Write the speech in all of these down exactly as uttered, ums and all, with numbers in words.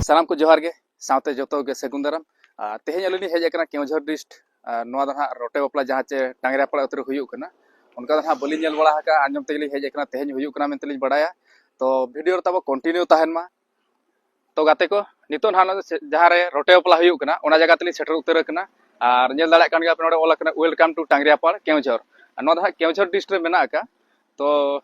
ᱥᱟᱱᱟᱢ ᱠᱚ ᱡᱚᱦᱟᱨ ᱜᱮ, ᱥᱟᱶᱛᱮ ᱡᱚᱛᱚ ᱜᱮ ᱥᱟᱹᱜᱩᱱ ᱫᱟᱨᱟᱢ᱾ ᱟᱨ ᱛᱮᱦᱮᱧ ᱟᱹᱞᱤᱧ ᱞᱤᱧ ᱦᱮᱡ ᱟᱠᱟᱱᱟ ᱠᱮᱣᱚᱱᱡᱷᱚᱨ ᱰᱤᱥᱴ᱾ ᱟᱨ ᱱᱚᱣᱟ ᱫᱚ ᱱᱟᱦᱟᱜ ᱨᱚᱴᱮ ᱵᱟᱯᱞᱟ, ᱡᱟᱦᱟᱸ ᱪᱮ ᱴᱟᱝᱜᱽᱨᱤᱭᱟᱯᱟᱲ ᱟᱹᱛᱩ ᱨᱮ ᱦᱩᱭᱩᱜ ᱠᱟᱱᱟ, ᱚᱱᱠᱟ ᱫᱚ ᱱᱟᱦᱟᱜ ᱵᱟᱹᱞᱤᱧ ᱧᱮᱞ ᱵᱟᱲᱟ ᱟᱠᱟᱫᱼᱟ᱾ ᱟᱸᱡᱚᱢ ᱛᱮᱜᱮ ᱞᱤᱧ ᱦᱮᱡ ᱟᱠᱟᱱᱟ, ᱛᱮᱦᱮᱧ ᱦᱩᱭᱩᱜ ᱠᱟᱱᱟ ᱢᱮᱱᱛᱮ ᱞᱤᱧ ᱵᱟᱲᱟᱭᱟ᱾ ᱛᱚ ᱵᱷᱤᱰᱤᱭᱳ ᱨᱮ ᱛᱟᱵᱚ ᱠᱚᱱᱴᱤᱱᱤᱭᱩ ᱛᱟᱦᱮᱱ ᱢᱟ᱾ ᱛᱚ ᱜᱟᱛᱮ ᱠᱚ, ᱱᱤᱛᱚᱜ ᱱᱟᱦᱟᱜ ᱱᱚᱣᱟ ᱫᱚ ᱥᱮ-, ᱡᱟᱦᱟᱸ ᱨᱮ ᱨᱚᱴᱮ ᱵᱟᱯᱞᱟ ᱦᱩᱭᱩᱜ ᱠᱟᱱᱟ, ᱚᱱᱟ ᱡᱟᱭᱜᱟ ᱛᱮᱞᱤᱧ ᱥᱮᱴᱮᱨ ᱩᱛᱟᱹᱨ ᱟᱠᱟᱱᱟ᱾ ᱟᱨ ᱧᱮᱞ ᱫᱟᱲᱮᱭᱟᱜ ᱠᱟᱱ ᱜᱮᱭᱟ ᱯᱮ, ᱱᱚᱰᱮ ᱚᱞ ᱟᱠᱟᱱᱟ "Welcome to ᱴᱟᱝᱜᱽᱨᱤᱭᱟᱯᱟᱲ ᱠᱮᱣᱚᱱᱡᱷᱚᱨ", ᱟᱨ ᱱᱚᱣᱟ ᱫᱚ ᱦᱟᱸᱜ ᱠᱮᱣᱚᱱᱡᱷᱚᱨ ᱰᱤᱥᱴ ᱨᱮ ᱢᱮᱱᱟᱜ ᱟᱠᱟᱫ᱾ ᱛᱚ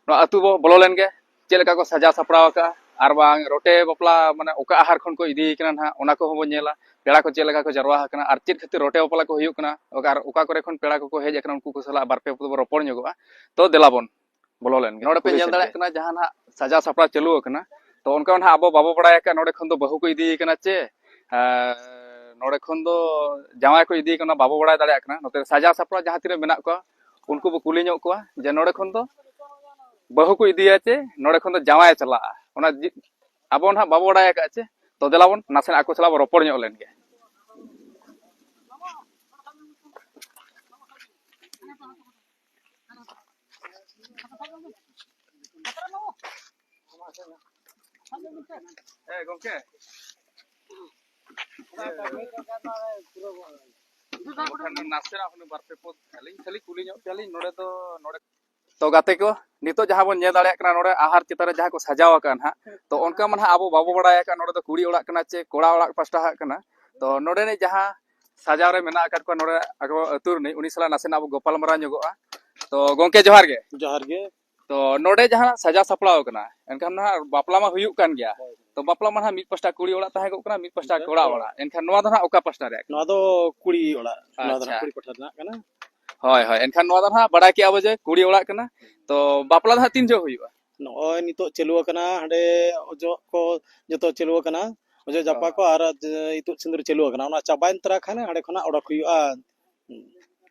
ᱱᱚᱣᱟ ᱟᱹᱛᱩ ᱵᱚ ᱵᱚᱞᱚ ᱞᱮᱱ ᱜᱮ, ᱪᱮᱫ ᱞᱮᱠᱟ ᱠᱚ ᱥᱟᱡᱟᱣ ᱥᱟᱯᱲᱟᱣ ᱟᱠᱟᱫᱼᱟ, ᱟᱨ ᱵᱟᱝ ᱨᱚᱴᱮ ᱵᱟᱯᱞᱟ ᱢᱟᱱᱮ ᱚᱠᱟ ᱟᱦᱟᱨ ᱠᱷᱚᱱ ᱠᱚ ᱤᱫᱤᱭᱮ ᱠᱟᱱᱟ ᱱᱟᱦᱟᱜ, ᱚᱱᱟ ᱠᱚᱦᱚᱸ ᱵᱚᱱ ᱧᱮᱞᱟ᱾ ᱯᱮᱲᱟ ᱠᱚ ᱪᱮᱫ ᱞᱮᱠᱟ ᱠᱚ ᱡᱟᱨᱣᱟ ᱟᱠᱟᱱᱟ ᱟᱨ ᱪᱮᱫ ᱠᱷᱟᱹᱛᱤᱨ ᱨᱚᱴᱮ ᱵᱟᱯᱞᱟ ᱠᱚ ᱦᱩᱭᱩᱜ ᱠᱟᱱᱟ, ᱟᱨ ᱚᱠᱟ ᱠᱚᱨᱮ ᱠᱷᱚᱱ ᱯᱮᱲᱟ ᱠᱚᱠᱚ ᱦᱮᱡ ᱟᱠᱟᱱᱟ, ᱩᱱᱠᱩ ᱠᱚ ᱥᱟᱞᱟᱜ ᱵᱟᱨ ᱯᱮ ᱯᱚᱫ ᱵᱚ ᱨᱚᱯᱚᱲ ᱧᱚᱜᱚᱜᱼᱟ᱾ ᱛᱚ ᱫᱮᱞᱟ ᱵᱚᱱ ᱵᱚᱞᱚ ᱞᱮᱱ ᱜᱮ᱾ ᱱᱚᱰᱮ ᱯᱮ ᱠᱩᱞᱦᱤ ᱧᱮᱞ ᱥᱮᱫ ᱫᱟᱲᱮᱭᱟᱜ ᱜᱮ᱾ ᱠᱟᱱᱟ ᱡᱟᱦᱟᱸ ᱱᱟᱦᱟᱜ ᱥᱟᱡᱟᱣ ᱥᱟᱯᱲᱟᱣ ᱪᱟᱹᱞᱩ ᱟᱠᱟᱱᱟ᱾ ᱛᱚ ᱚᱱᱠᱟ ᱱᱟᱦᱟᱜ ᱟᱵᱚ ᱵᱟᱵᱚ ᱵᱟᱲᱟᱭ ᱟᱠᱟᱫ ᱱᱚᱰᱮ ᱠᱷᱚᱱ ᱫᱚ ᱵᱟᱹᱦᱩ ᱠᱚ ᱤᱫᱤᱭᱮ ᱠᱟᱱᱟ ᱪᱮ, ᱟᱨ ᱱᱚᱰᱮ ᱠᱷᱚᱱ ᱫᱚ ᱡᱟᱶᱟᱭ ᱠᱚ ᱤᱫᱤᱭᱮ ᱠᱟᱱᱟ, ᱵᱟᱵᱚ ᱵᱟᱲᱟᱭ ᱫᱟᱲᱮᱭᱟᱜ ᱠᱟᱱᱟ᱾ ᱱᱚᱛᱮ ᱥᱟᱡᱟᱣ ᱥᱟᱯᱲᱟᱣ ᱡᱟᱦᱟᱸ ᱛᱤᱱᱟᱹᱜ ᱢᱮᱱᱟᱜ ᱠᱚᱣᱟ, ᱩᱱᱠᱩ ᱵᱚ ᱠᱩᱞᱤ ᱧᱚᱜ ᱠᱚᱣᱟ ᱡᱮ ᱱᱚᱰᱮ ᱠᱷᱚᱱ ᱫᱚ ᱵᱟᱹᱦᱩ ᱠᱚ ᱤᱫᱤᱭᱟ ᱪᱮ ᱱᱚᱰᱮ ᱠᱷᱚᱱ ᱫᱚ ᱡᱟᱶᱟᱭ ᱪᱟᱞᱟᱜᱼᱟ, ᱚᱱᱟ ᱡᱤ-, ᱟᱵᱚ ᱱᱟᱦᱟᱜ ᱵᱟᱵᱚ ᱵᱟᱲᱟᱭ ᱟᱠᱟᱫ ᱪᱮ᱾ ᱛᱚ ᱫᱮᱞᱟ ᱵᱚᱱ ᱱᱟᱥᱮᱱᱟᱜ ᱟᱠᱚ ᱥᱟᱞᱟᱜ ᱵᱚ ᱨᱚᱯᱚᱲ ᱧᱚᱜ ᱞᱮᱱ ᱜᱮ᱾ ᱦᱮᱸ ᱜᱚᱝᱠᱮ, ᱱᱟᱥᱮᱱᱟᱜ ᱦᱩᱱᱟᱹᱝ ᱵᱟᱨ ᱯᱮ ᱯᱚᱫ ᱟᱹᱞᱤᱧ ᱠᱷᱟᱹᱞᱤ ᱠᱩᱞᱤ ᱧᱚᱜ ᱯᱮᱭᱟᱞᱤᱧ ᱱᱚᱰᱮ ᱫᱚ, ᱱᱚᱰᱮ᱾ ᱛᱚ ᱜᱟᱛᱮ ᱠᱚ, ᱱᱤᱛᱚᱜ ᱡᱟᱦᱟᱸ ᱵᱚᱱ ᱧᱮᱞ ᱫᱟᱲᱮᱭᱟᱜ ᱠᱟᱱᱟ, ᱱᱚᱰᱮ ᱟᱦᱟᱨ ᱪᱮᱛᱟᱱ ᱨᱮ ᱡᱟᱦᱟᱸ ᱠᱚ ᱥᱟᱡᱟᱣ ᱟᱠᱟᱫᱼᱟ ᱱᱟᱦᱟᱜ, ᱛᱚ ᱚᱱᱠᱟ ᱢᱟ ᱱᱟᱦᱟᱜ ᱟᱵᱚ ᱵᱟᱵᱚ ᱵᱟᱲᱟᱭ ᱟᱠᱟᱫ ᱱᱚᱰᱮ ᱫᱚ ᱠᱩᱲᱤ ᱚᱲᱟᱜ ᱠᱟᱱᱟ ᱪᱮ ᱠᱚᱲᱟ ᱚᱲᱟᱜ ᱯᱟᱥᱴᱟ ᱦᱟᱜ ᱠᱟᱱᱟ᱾ ᱛᱚ ᱱᱚᱰᱮ ᱱᱤᱡ ᱡᱟᱦᱟᱸ ᱥᱟᱡᱟᱣ ᱨᱮ ᱢᱮᱱᱟᱜ ᱟᱠᱟᱫ ᱠᱚᱣᱟ ᱱᱚᱰᱮ ᱟᱠᱚ ᱟᱹᱛᱩ ᱨᱤᱱᱤᱡ, ᱩᱱᱤ ᱥᱟᱞᱟᱜ ᱱᱟᱥᱮᱱᱟᱜ ᱟᱵᱚ ᱜᱟᱯᱟᱞ ᱢᱟᱨᱟᱣ ᱧᱚᱜᱚᱜᱼᱟ᱾ ᱛᱚ ᱜᱚᱝᱠᱮ ᱡᱚᱦᱟᱨ ᱜᱮ᱾ ᱡᱚᱦᱟᱨ ᱜᱮ᱾ ᱛᱚ ᱱᱚᱰᱮ ᱡᱟᱦᱟᱸ ᱥᱟᱡᱟᱣ ᱥᱟᱯᱲᱟᱣ ᱠᱟᱱᱟ, ᱮᱱᱠᱷᱟᱱ ᱱᱟᱦᱟᱜ ᱵᱟᱯᱞᱟ ᱢᱟ ᱦᱩᱭᱩᱜ ᱠᱟᱱ ᱜᱮᱭᱟ᱾ ᱦᱳᱭ᱾ ᱛᱚ ᱵᱟᱯᱞᱟ ᱢᱟ ᱱᱟᱦᱟᱜ ᱢᱤᱫ ᱯᱟᱥᱴᱟ ᱠᱩᱲᱤ ᱚᱲᱟᱜ ᱛᱟᱦᱮᱸ ᱠᱚᱜ ᱠᱟᱱᱟ, ᱢᱤᱫ ᱯᱟᱥᱴᱟ ᱢᱤᱫ ᱯᱟᱥᱴᱟ ᱠᱚᱲᱟ ᱠᱚᱲᱟ ᱚᱲᱟᱜ᱾ ᱚᱲᱟᱜ᱾ ᱮᱱᱠᱷᱟᱱ ᱱᱚᱣᱟ ᱫᱚ ᱱᱟᱦᱟᱜ ᱚᱠᱟ ᱯᱟᱥᱴᱟ ᱨᱮᱭᱟᱜ ᱠᱟᱱᱟ? ᱱᱚᱣᱟ ᱫᱚ ᱠᱩᱲᱤ ᱚᱲᱟᱜ, ᱱᱚᱣᱟ ᱫᱚ ᱟᱪᱪᱷᱟ᱾ ᱱᱟᱦᱟᱜ ᱠᱩᱲᱤ ᱯᱟᱦᱴᱟ ᱨᱮᱱᱟᱜ ᱠᱟᱱᱟ᱾ ᱦᱳᱭ, ᱦᱳᱭ᱾ ᱮᱱᱠᱷᱟᱱ ᱱᱚᱣᱟ ᱫᱚ ᱱᱟᱦᱟᱜ ᱵᱟᱲᱟᱭ ᱠᱮᱜᱼᱟ ᱵᱚ ᱡᱮ ᱠᱩᱲᱤ ᱚᱲᱟᱜ ᱠᱟᱱᱟ᱾ ᱛᱚ ᱵᱟᱯᱞᱟ ᱫᱚ ᱦᱟᱸᱜ ᱛᱤᱱ ᱡᱚᱦᱚᱜ ᱦᱩᱭᱩᱜᱼᱟ? ᱱᱚᱜᱼᱚᱭ ᱱᱤᱛᱚᱜ ᱪᱟᱹᱞᱩ ᱟᱠᱟᱱᱟ, ᱦᱟᱸᱰᱮ ᱚᱡᱚᱜ ᱠᱚ ᱡᱚᱛᱚ ᱪᱟᱹᱞᱩ ᱟᱠᱟᱱᱟ, ᱚᱡᱚᱜ ᱡᱟᱯᱟ ᱚ᱾ ᱠᱚ ᱟᱨ ᱡᱮ ᱤᱛᱩᱫ ᱥᱤᱸᱫᱩᱨ ᱪᱟᱹᱞᱩ ᱟᱠᱟᱱᱟ, ᱚᱱᱟ ᱪᱟᱵᱟᱭᱮᱱ ᱛᱚᱨᱟ ᱠᱷᱟᱱ ᱦᱟᱸᱰᱮ ᱠᱷᱚᱱᱟᱜ ᱚᱰᱚᱠ ᱦᱩᱭᱩᱜᱼᱟ᱾ ᱦᱩᱸ᱾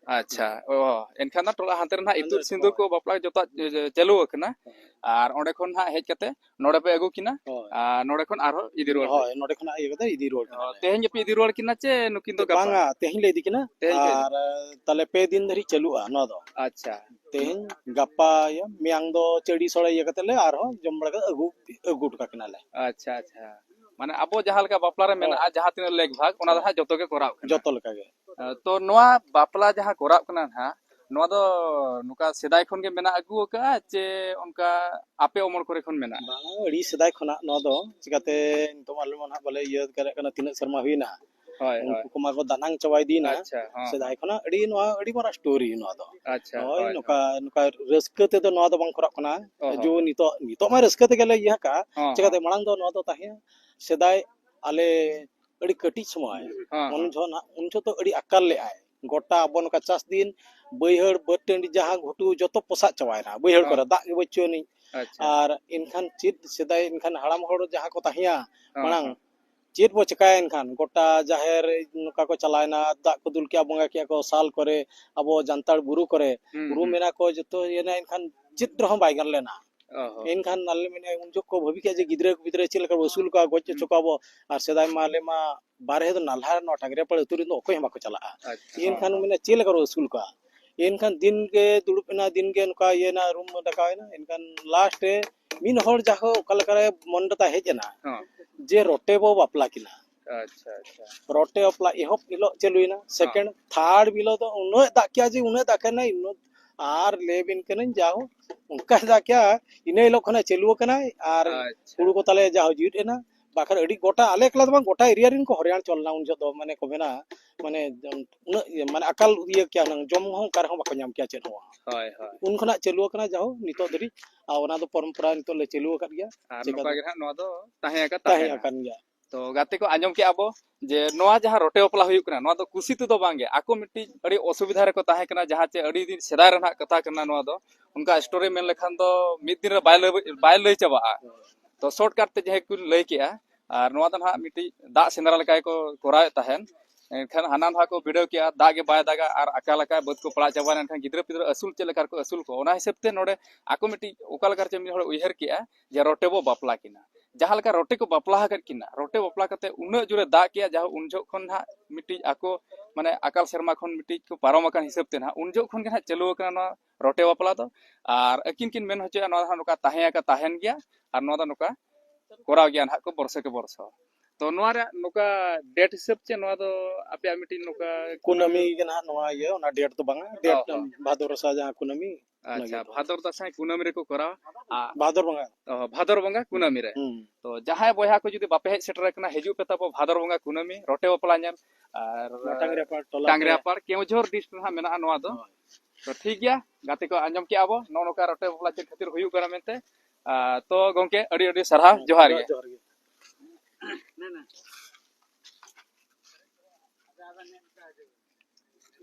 ᱟᱪᱪᱷᱟ᱾ ᱚ, ᱮᱱᱠᱷᱟᱱ ᱫᱚ ᱴᱚᱞᱟ ᱦᱟᱱᱛᱮ ᱨᱮ ᱱᱟᱦᱟᱜ ᱤᱛᱩᱫ ᱥᱤᱸᱫᱩᱨ ᱠᱚ ᱵᱟᱯᱞᱟ ᱡᱚᱛᱚᱣᱟᱜ ᱪᱟᱹᱞᱩ ᱟᱠᱟᱱᱟ᱾ ᱟᱨ ᱚᱸᱰᱮ ᱠᱷᱚᱱ ᱱᱟᱦᱟᱜ ᱦᱮᱡ ᱠᱟᱛᱮ ᱱᱚᱰᱮ ᱯᱮ ᱟᱹᱜᱩ ᱠᱤᱱᱟ᱾ ᱦᱳᱭ᱾ ᱟᱨ ᱱᱚᱰᱮ ᱠᱷᱚᱱ ᱟᱨᱦᱚᱸ ᱤᱫᱤ ᱨᱩᱣᱟᱹᱲ ᱯᱮ᱾ ᱦᱳᱭ, ᱱᱚᱰᱮ ᱠᱷᱚᱱᱟᱜ ᱤᱭᱟᱹ ᱠᱟᱛᱮ ᱤᱫᱤ ᱨᱩᱣᱟᱹᱲ ᱠᱤᱱᱟ᱾ ᱛᱮᱦᱮᱧ ᱜᱮᱯᱮ ᱤᱫᱤ ᱨᱩᱣᱟᱹᱲ ᱠᱤᱱᱟ ᱪᱮ ᱱᱩᱠᱤᱱ ᱫᱚ ᱜᱟᱯᱟ? ᱵᱟᱝᱟ, ᱛᱮᱦᱮᱧ ᱞᱮ ᱤᱫᱤ ᱠᱤᱱᱟ᱾ ᱛᱮᱦᱮᱧ ᱯᱮ ᱤᱫᱤ ᱟᱨ, ᱛᱟᱦᱞᱮ ᱯᱮ ᱫᱤᱱ ᱫᱷᱟᱹᱨᱤᱡ ᱪᱟᱹᱞᱩᱜᱼᱟ ᱱᱚᱣᱟ ᱫᱚ᱾ ᱟᱪᱪᱷᱟ᱾ ᱛᱮᱦᱮᱧ, ᱜᱟᱯᱟ, ᱤᱭᱟᱹ, ᱢᱮᱭᱟᱝ ᱫᱚ ᱪᱟᱹᱰᱤ ᱥᱚᱲᱮ ᱤᱭᱟᱹ ᱠᱟᱛᱮ ᱞᱮ ᱟᱨᱦᱚᱸ ᱡᱚᱢ ᱵᱟᱲᱟ ᱠᱟᱛᱮ ᱟᱹᱜᱩ, ᱟᱹᱜᱩ ᱦᱚᱴᱚ ᱠᱟᱠᱤᱱᱟᱞᱮ᱾ ᱟᱪᱪᱷᱟ, ᱟᱪᱪᱷᱟ᱾ ᱢᱟᱱᱮ ᱟᱵᱚ ᱡᱟᱦᱟᱸ ᱞᱮᱠᱟ ᱵᱟᱯᱞᱟ ᱨᱮ ᱢᱮᱱᱟᱜᱼᱟ, ᱦᱳᱭ᱾ ᱡᱟᱦᱟᱸ ᱛᱤᱱᱟᱹᱜ ᱞᱮᱠ ᱵᱷᱟᱜᱽ, ᱚᱱᱟ ᱫᱚ ᱦᱟᱸᱜ ᱡᱚᱛᱚ ᱜᱮ ᱠᱚᱨᱟᱣ ᱠᱟᱱᱟ᱾ ᱡᱚᱛᱚ ᱞᱮᱠᱟ ᱜᱮ᱾ ᱛᱚ, ᱱᱚᱣᱟ ᱵᱟᱯᱞᱟ ᱡᱟᱦᱟᱸ ᱠᱚᱨᱟᱜ ᱠᱟᱱᱟ ᱱᱟᱦᱟᱜ, ᱱᱚᱣᱟ ᱫᱚ ᱱᱚᱝᱠᱟ ᱥᱮᱫᱟᱭ ᱠᱷᱚᱱ ᱜᱮ ᱢᱮᱱᱟᱜ ᱟᱹᱜᱩ ᱟᱠᱟᱫᱼᱟ ᱪᱮ ᱚᱱᱠᱟ ᱟᱯᱮ ᱚᱢᱚᱞ ᱠᱚᱨᱮ ᱠᱷᱚᱱ ᱢᱮᱱᱟᱜᱼᱟ? ᱵᱟᱝ, ᱟᱹᱰᱤ ᱥᱮᱫᱟᱭ ᱠᱷᱚᱱᱟᱜ ᱱᱚᱣᱟ ᱫᱚ, ᱪᱤᱠᱟᱛᱮ ᱱᱤᱛᱚᱜ ᱢᱟ ᱟᱞᱮ ᱢᱟ ᱱᱟᱦᱟᱜ ᱵᱟᱞᱮ ᱤᱭᱟᱹ ᱫᱟᱲᱮᱭᱟᱜ ᱠᱟᱱᱟ, ᱛᱤᱱᱟᱹᱜ ᱥᱮᱨᱢᱟ ᱦᱩᱭᱱᱟ᱾ ᱦᱳᱭ, ᱩᱱᱠᱩ ᱦᱳᱭ᱾ ᱠᱚᱢᱟ ᱠᱚ ᱫᱟᱱᱟᱝ ᱪᱟᱵᱟ ᱤᱫᱤᱭᱮᱱᱟ᱾ ᱟᱪᱪᱷᱟ, ᱦᱚᱸ, ᱥᱮᱫᱟᱭ ᱦᱚᱸ᱾ ᱠᱷᱚᱱᱟᱜ ᱟᱹᱰᱤ ᱱᱚᱣᱟ ᱟᱹᱰᱤ ᱢᱟᱨᱟᱝ ᱥᱴᱳᱨᱤ ᱱᱚᱣᱟ ᱫᱚ᱾ ᱟᱪᱪᱷᱟ, ᱦᱳᱭ, ᱦᱳᱭ, ᱱᱚᱝᱠᱟ, ᱦᱳᱭ᱾ ᱱᱚᱝᱠᱟ ᱨᱟᱹᱥᱠᱟᱹ ᱛᱮᱫᱚ ᱱᱚᱣᱟ ᱫᱚ ᱵᱟᱝ ᱠᱚᱨᱟᱜ ᱠᱟᱱᱟ᱾ ᱚ, ᱦᱚᱸ᱾ ᱡᱮ ᱱᱤᱛᱚᱜ, ᱱᱤᱛᱚᱜ ᱢᱟ ᱨᱟᱹᱥᱠᱟᱹ ᱛᱮᱜᱮ ᱞᱮ ᱤᱭᱟᱹ ᱟᱠᱟᱜᱼᱟ᱾ ᱦᱚᱸ, ᱪᱤᱠᱟᱛᱮ ᱦᱚᱸ᱾ ᱢᱟᱲᱟᱝ ᱫᱚ ᱱᱚᱣᱟ ᱫᱚ ᱛᱟᱦᱮᱸ, ᱥᱮᱫᱟᱭ ᱟᱞᱮ ᱟᱹᱰᱤ ᱠᱟᱹᱴᱤᱡ ᱥᱚᱢᱚᱭ, ᱦᱮᱸ, ᱩᱱ ᱦᱮᱸ᱾ ᱡᱚᱦᱚᱜ ᱱᱟᱜ, ᱩᱱ ᱡᱚᱦᱚᱜ ᱫᱚ ᱟᱹᱰᱤ ᱟᱠᱟᱞ ᱞᱮᱜᱼᱟᱭ᱾ ᱜᱚᱴᱟ ᱟᱵᱚ ᱱᱚᱝᱠᱟ ᱪᱟᱥ ᱫᱤᱱ ᱵᱟᱹᱭᱦᱟᱹᱲ, ᱵᱟᱹᱫᱽ ᱴᱟᱺᱰᱤ, ᱡᱟᱦᱟᱸ ᱜᱷᱩᱴᱩ, ᱡᱚᱛᱚ ᱯᱚᱥᱟᱜ ᱪᱟᱵᱟᱭᱮᱱᱟ᱾ ᱵᱟᱹᱭᱦᱟᱹᱲ ᱦᱮᱸ᱾ ᱠᱚᱨᱮ ᱫᱟᱜ ᱜᱮ ᱵᱟᱹᱪᱩᱜ ᱟᱹᱱᱤᱡ᱾ ᱟᱪᱪᱷᱟ᱾ ᱟᱨ ᱮᱱᱠᱷᱟᱱ ᱪᱮᱫ ᱥᱮᱫᱟᱭ ᱮᱱᱠᱷᱟᱱ ᱦᱟᱲᱟᱢ ᱦᱚᱲ ᱡᱟᱦᱟᱸ ᱠᱚ ᱛᱟᱦᱮᱸᱭᱟ ᱦᱮᱸ, ᱢᱟᱲᱟᱝ, ᱦᱮᱸ᱾ ᱪᱮᱫ ᱵᱚ ᱪᱮᱠᱟᱭᱟ ᱮᱱᱠᱷᱟᱱ? ᱜᱚᱴᱟ ᱡᱟᱦᱮᱨ ᱱᱚᱝᱠᱟ ᱠᱚ ᱪᱟᱞᱟᱣᱮᱱᱟ, ᱫᱟᱜ ᱠᱚ ᱫᱩᱞ ᱠᱮᱜᱼᱟ, ᱵᱚᱸᱜᱟ ᱠᱮᱜᱼᱟ ᱠᱚ ᱥᱟᱞ ᱠᱚᱨᱮ, ᱟᱵᱚ ᱡᱟᱱᱛᱟᱲ ᱵᱩᱨᱩ ᱠᱚᱨᱮ, ᱦᱩᱸ, ᱨᱩᱢ ᱦᱩᱸ᱾ ᱮᱱᱟ ᱠᱚ, ᱡᱚᱛᱚ ᱤᱭᱟᱹ ᱮᱱᱟ, ᱮᱱᱠᱷᱟᱱ ᱪᱮᱫ ᱨᱮᱦᱚᱸ ᱵᱟᱭ ᱜᱟᱱ ᱞᱮᱱᱟ᱾ ᱚ ᱦᱚᱸ᱾ ᱮᱱᱠᱷᱟᱱ ᱟᱞᱮ ᱢᱮᱱᱟ, ᱩᱱ ᱡᱚᱠᱷᱚᱱ ᱠᱚ ᱵᱷᱟᱹᱵᱤ ᱠᱮᱜᱼᱟ ᱡᱮ ᱜᱤᱫᱽᱨᱟᱹ ᱯᱤᱫᱽᱨᱟᱹ ᱪᱮᱫ ᱞᱮᱠᱟ ᱵᱚ ᱟᱹᱥᱩᱞ ᱠᱚᱣᱟ, ᱜᱚᱡ ᱦᱚᱪᱚ ᱦᱩᱸ᱾ ᱠᱚᱣᱟ ᱵᱚ, ᱟᱨ ᱥᱮᱫᱟᱭ ᱢᱟ ᱟᱞᱮ ᱢᱟ ᱵᱟᱨᱦᱮ ᱫᱚ ᱱᱟᱞᱦᱟ ᱱᱚᱣᱟ ᱴᱟᱸᱜᱽᱨᱮᱯᱟᱲ ᱟᱹᱛᱩ ᱨᱮᱱ ᱫᱚ ᱚᱠᱚᱭ ᱦᱚᱸ ᱵᱟᱠᱚ ᱪᱟᱞᱟᱜᱼᱟ᱾ ᱟᱪᱪᱷᱟ᱾ ᱮᱱᱠᱷᱟᱱ ᱦᱚᱸ, ᱢᱮᱱᱟ, ᱦᱚᱸ᱾ ᱪᱮᱫ ᱞᱮᱠᱟ ᱵᱚ ᱟᱹᱥᱩᱞ ᱠᱚᱣᱟ? ᱮᱱᱠᱷᱟᱱ ᱫᱤᱱ ᱜᱮ ᱫᱩᱲᱩᱵ ᱮᱱᱟ, ᱫᱤᱱ ᱜᱮ ᱱᱚᱝᱠᱟ ᱤᱭᱟᱹᱭᱮᱱᱟ, ᱨᱩᱢ ᱰᱟᱠᱟᱣ ᱮᱱᱟ᱾ ᱮᱱᱠᱷᱟᱱ ᱞᱟᱥᱴ ᱨᱮ ᱢᱤᱫ ᱦᱚᱲ ᱡᱟᱦᱳ ᱚᱠᱟ ᱞᱮᱠᱟᱨᱮ ᱢᱚᱱ ᱨᱮ ᱛᱟᱭ ᱦᱮᱡ ᱮᱱᱟ ᱦᱚᱸ᱾ ᱡᱮ ᱨᱚᱴᱮ ᱵᱚ ᱵᱟᱯᱞᱟ ᱠᱤᱱᱟ᱾ ᱟᱪᱪᱷᱟ, ᱟᱪᱪᱷᱟ᱾ ᱨᱚᱴᱮ ᱵᱟᱯᱞᱟ ᱮᱦᱚᱵ ᱦᱤᱞᱳᱜ ᱪᱟᱹᱞᱩᱭᱮᱱᱟ, ᱦᱚᱸ᱾ ᱥᱮᱠᱮᱱᱰ, ᱛᱷᱟᱨᱰ ᱦᱤᱞᱳᱜ ᱫᱚ ᱩᱱᱟᱹᱜ ᱫᱟᱜ ᱠᱮᱜᱼᱟ ᱡᱮ ᱩᱱᱟᱹᱜ ᱫᱟᱜ ᱠᱮᱜᱼᱟ, ᱩᱱᱟᱹᱜ ᱟᱨ ᱞᱟᱹᱭ ᱵᱤᱱ ᱠᱟᱹᱱᱟᱹᱧ ᱡᱟᱦᱳ ᱚᱱᱠᱟ ᱫᱟᱜ ᱠᱮᱜᱼᱟ, ᱤᱱᱟᱹ ᱦᱤᱞᱳᱜ ᱠᱷᱚᱱᱟᱜ ᱪᱟᱹᱞᱩ ᱟᱠᱟᱱᱟᱭ᱾ ᱟᱨ ᱟᱪᱪᱷᱟ᱾ ᱦᱩᱲᱩ ᱠᱚ ᱛᱟᱞᱮ ᱡᱟᱦᱳ ᱡᱩᱛ ᱮᱱᱟ, ᱵᱟᱠᱷᱟᱱ ᱟᱹᱰᱤ ᱜᱚᱴᱟ ᱟᱞᱮ ᱮᱠᱞᱟ ᱫᱚ ᱵᱟᱝ, ᱜᱚᱴᱟ ᱮᱨᱤᱭᱟ ᱨᱮᱱ ᱠᱚ ᱦᱚᱨᱭᱟᱱ ᱪᱚᱞ ᱞᱮᱱᱟ ᱩᱱ ᱡᱚᱦᱚᱜ ᱫᱚ, ᱢᱟᱱᱮ ᱠᱚ ᱢᱮᱱᱟ, ᱢᱟᱱᱮ ᱩᱱᱟᱹᱜ ᱤᱭᱟᱹ, ᱢᱟᱱᱮ ᱟᱠᱟᱞ ᱤᱭᱟᱹ ᱠᱮᱭᱟ ᱦᱩᱱᱟᱹᱝ, ᱡᱚᱢ ᱦᱚᱸ ᱚᱠᱟ ᱨᱮᱦᱚᱸ ᱵᱟᱠᱚ ᱧᱟᱢ ᱠᱮᱭᱟ ᱪᱮᱫ ᱦᱚᱸ᱾ ᱦᱳᱭ, ᱦᱳᱭ᱾ ᱩᱱ ᱠᱷᱚᱱᱟᱜ ᱪᱟᱹᱞᱩ ᱟᱠᱟᱱᱟ ᱡᱟᱦᱳ ᱱᱤᱛᱚᱜ ᱫᱷᱟᱹᱨᱤᱡ, ᱟᱨ ᱚᱱᱟ ᱫᱚ ᱯᱚᱨᱚᱢᱯᱚᱨᱟ ᱱᱤᱛᱚᱜ ᱞᱮ ᱪᱟᱹᱞᱩ ᱟᱠᱟᱫ ᱜᱮᱭᱟ᱾ ᱟᱨ ᱪᱮᱠᱟ ᱱᱚᱝᱠᱟ ᱫᱚ ᱜᱮ ᱱᱟᱦᱟᱜ ᱱᱚᱣᱟ ᱫᱚ ᱛᱟᱦᱮᱸ ᱟᱠᱟ ᱛᱟᱦᱮᱸ ᱛᱟᱦᱮᱱᱟ᱾ ᱟᱠᱟᱱ ᱜᱮᱭᱟ᱾ ᱛᱚ ᱜᱟᱛᱮ ᱠᱚ, ᱟᱸᱡᱚᱢ ᱠᱮᱜᱼᱟ ᱵᱚ ᱡᱮ ᱱᱚᱣᱟ ᱡᱟᱦᱟᱸ ᱨᱚᱴᱮ ᱵᱟᱯᱞᱟ ᱦᱩᱭᱩᱜ ᱠᱟᱱᱟ, ᱱᱚᱣᱟ ᱫᱚ ᱠᱩᱥᱤ ᱛᱮᱫᱚ ᱵᱟᱝᱜᱮ, ᱟᱠᱚ ᱢᱤᱫᱴᱤᱡ ᱟᱹᱰᱤ ᱚᱥᱩᱵᱤᱫᱷᱟ ᱨᱮᱠᱚ ᱛᱟᱦᱮᱸ ᱠᱟᱱᱟ, ᱡᱟᱦᱟᱸ ᱪᱮ ᱟᱹᱰᱤ ᱫᱤᱱ ᱥᱮᱫᱟᱭ ᱨᱮᱱᱟᱜ ᱠᱟᱛᱷᱟ ᱠᱟᱱᱟ ᱱᱚᱣᱟ ᱫᱚ᱾ ᱚᱱᱠᱟ ᱥᱴᱳᱨᱤ ᱢᱮᱱ ᱞᱮᱠᱷᱟᱱ ᱫᱚ ᱢᱤᱫ ᱫᱤᱱ ᱨᱮ ᱵᱟᱭ ᱞᱟᱹᱭ, ᱵᱟᱭ ᱞᱟᱹᱭ ᱪᱟᱵᱟᱜᱼᱟ᱾ ᱛᱚ ᱥᱚᱨᱴ ᱠᱟᱴ ᱛᱮ ᱡᱟᱦᱟᱸᱭ ᱠᱚ ᱞᱟᱹᱭ ᱠᱮᱜᱼᱟ, ᱟᱨ ᱱᱚᱣᱟ ᱫᱚ ᱱᱟᱦᱟᱜ ᱢᱤᱫᱴᱤᱡ ᱫᱟᱜ ᱥᱮᱸᱫᱽᱨᱟ ᱞᱮᱠᱟ ᱜᱮᱠᱚ ᱠᱚᱨᱟᱣᱮᱫ ᱛᱟᱦᱮᱱ᱾ ᱮᱱᱠᱷᱟᱱ ᱦᱟᱱᱟ ᱱᱟᱣᱟ ᱠᱚ ᱵᱤᱰᱟᱹᱣ ᱠᱮᱜᱼᱟ, ᱫᱟᱜ ᱜᱮ ᱵᱟᱭ ᱫᱟᱜᱟ ᱟᱨ ᱟᱠᱟᱞ ᱟᱠᱟᱭ, ᱵᱟᱹᱫᱽ ᱠᱚ ᱯᱟᱲᱟᱜ ᱪᱟᱵᱟᱭᱮᱱ ᱠᱷᱟᱱ ᱜᱤᱫᱽᱨᱟᱹ ᱯᱤᱫᱽᱨᱟᱹ ᱟᱹᱥᱩᱞ ᱪᱮᱫ ᱞᱮᱠᱟ ᱨᱮᱠᱚ ᱟᱹᱥᱩᱞ ᱠᱚᱣᱟ, ᱚᱱᱟ ᱦᱤᱥᱟᱹᱵ ᱛᱮ ᱱᱚᱰᱮ ᱟᱠᱚ ᱢᱤᱫᱴᱤᱡ ᱚᱠᱟ ᱞᱮᱠᱟ ᱨᱮᱪᱚ ᱢᱤᱫ ᱦᱚᱲ ᱩᱭᱦᱟᱹᱨ ᱠᱮᱜᱼᱟ ᱡᱮ ᱨᱚᱴᱮ ᱵᱚ ᱵᱟᱯᱞᱟ ᱠᱤᱱᱟ᱾ ᱡᱟᱦᱟᱸ ᱞᱮᱠᱟ ᱨᱚᱴᱮ ᱠᱚ ᱵᱟᱯᱞᱟ ᱟᱠᱟᱫ ᱠᱤᱱᱟ, ᱨᱚᱴᱮ ᱵᱟᱯᱞᱟ ᱠᱟᱛᱮ ᱩᱱᱟᱹᱜ ᱡᱳᱨᱮ ᱫᱟᱜ ᱠᱮᱜᱼᱟ, ᱡᱟᱦᱟᱸ ᱩᱱ ᱡᱚᱦᱚᱜ ᱠᱷᱚᱱ ᱱᱟᱦᱟᱜ ᱢᱤᱫᱴᱤᱡ ᱟᱠᱚ ᱢᱟᱱᱮ ᱟᱠᱟᱞ ᱥᱮᱨᱢᱟ ᱠᱷᱚᱱ ᱢᱤᱫᱴᱤᱡ ᱠᱚ ᱯᱟᱨᱚᱢ ᱟᱠᱟᱱ ᱦᱤᱥᱟᱹᱵ ᱛᱮ ᱱᱟᱦᱟᱜ ᱩᱱ ᱡᱚᱦᱚᱜ ᱠᱷᱚᱱ ᱜᱮ ᱱᱟᱦᱟᱜ ᱪᱟᱹᱞᱩ ᱟᱠᱟᱱᱟ ᱱᱚᱣᱟ ᱨᱚᱴᱮ ᱵᱟᱯᱞᱟ ᱫᱚ᱾ ᱟᱨ ᱟᱹᱠᱤᱱ ᱠᱤᱱ ᱢᱮᱱ ᱦᱚᱪᱚᱭᱟ ᱱᱚᱣᱟ ᱫᱚ ᱱᱚᱝᱠᱟ ᱛᱟᱦᱮᱸ ᱟᱠᱟ ᱛᱟᱦᱮᱱ ᱜᱮᱭᱟ, ᱟᱨ ᱱᱚᱣᱟ ᱫᱚ ᱱᱚᱝᱠᱟ ᱠᱚᱨᱟᱣ ᱜᱮᱭᱟ ᱱᱟᱦᱟᱜ ᱠᱚ ᱵᱚᱨᱥᱟ ᱠᱮ ᱵᱚᱨᱥᱟ᱾ ᱛᱚ ᱱᱚᱣᱟ ᱨᱮᱭᱟᱜ ᱱᱚᱝᱠᱟ ᱰᱮᱴ ᱦᱤᱥᱟᱹᱵ ᱪᱮ ᱱᱚᱣᱟ ᱫᱚ ᱟᱯᱮᱭᱟᱜ ᱢᱤᱫᱴᱤᱡ ᱱᱚᱝᱠᱟ ᱠᱩᱱᱟᱹᱢᱤ ᱜᱮ ᱱᱟᱦᱟᱜ ᱱᱚᱣᱟ ᱤᱭᱟᱹ, ᱚᱱᱟ ᱰᱮᱴ ᱫᱚ ᱵᱟᱝᱟ, ᱰᱮᱴ ᱚ, ᱦᱚᱸ᱾ ᱵᱷᱟᱫᱚᱨ ᱟᱥᱟ ᱡᱟᱦᱟᱸ ᱠᱩᱱᱟᱹᱢᱤ, ᱚᱱᱟ ᱟᱪᱪᱷᱟ, ᱜᱮ᱾ ᱵᱷᱟᱫᱚᱨ ᱫᱟᱸᱥᱟᱭ ᱠᱩᱱᱟᱹᱢᱤ ᱨᱮᱠᱚ ᱠᱚᱨᱟᱣᱟ᱾ ᱟ, ᱵᱷᱟᱫᱚᱨ ᱵᱚᱸᱜᱟ᱾ ᱚ, ᱵᱷᱟᱫᱚᱨ ᱵᱚᱸᱜᱟ ᱠᱩᱱᱟᱹᱢᱤ ᱨᱮ᱾ ᱦᱩᱸ᱾ ᱛᱚ ᱡᱟᱦᱟᱸᱭ ᱵᱚᱭᱦᱟ ᱠᱚ ᱡᱩᱫᱤ ᱵᱟᱯᱮ ᱦᱮᱡ ᱥᱮᱴᱮᱨ ᱟᱠᱟᱱᱟ, ᱦᱤᱡᱩᱜ ᱯᱮ ᱛᱟᱵᱚ ᱵᱷᱟᱫᱚᱨ ᱵᱚᱸᱜᱟ ᱠᱩᱱᱟᱹᱢᱤ ᱨᱚᱴᱮ ᱵᱟᱯᱞᱟ ᱧᱮᱞ᱾ ᱟᱨ ᱱᱚᱣᱟ ᱴᱟᱝᱜᱽᱨᱤᱭᱟᱯᱟᱲ ᱴᱚᱞᱟ ᱨᱮ᱾ ᱴᱟᱝᱜᱽᱨᱤᱭᱟᱯᱟᱲ ᱠᱮᱣᱡᱷᱚᱨ ᱰᱤᱥᱴᱨᱤᱠᱴ ᱨᱮ ᱦᱟᱸᱜ ᱢᱮᱱᱟᱜᱼᱟ ᱱᱚᱣᱟ ᱫᱚ᱾ ᱦᱳᱭ᱾ ᱛᱚ ᱴᱷᱤᱠ ᱜᱮᱭᱟ, ᱜᱟᱛᱮ ᱠᱚ ᱟᱸᱡᱚᱢ ᱠᱮᱜᱼᱟ ᱵᱚ ᱱᱚᱜᱼᱚ ᱱᱚᱝᱠᱟ ᱨᱚᱴᱮ ᱵᱟᱯᱞᱟ ᱪᱮᱫ ᱠᱷᱟᱹᱛᱤᱨ ᱦᱩᱭᱩᱜ ᱠᱟᱱᱟ ᱢᱮᱱᱛᱮ᱾ ᱟ, ᱛᱚ ᱜᱚᱝᱠᱮ ᱟᱹᱰᱤ ᱟᱹᱰᱤ ᱥᱟᱨᱦᱟᱣ, ᱡᱚᱦᱟᱨ ᱜᱮ᱾ ᱡᱚᱦᱟᱨ ᱜᱮ᱾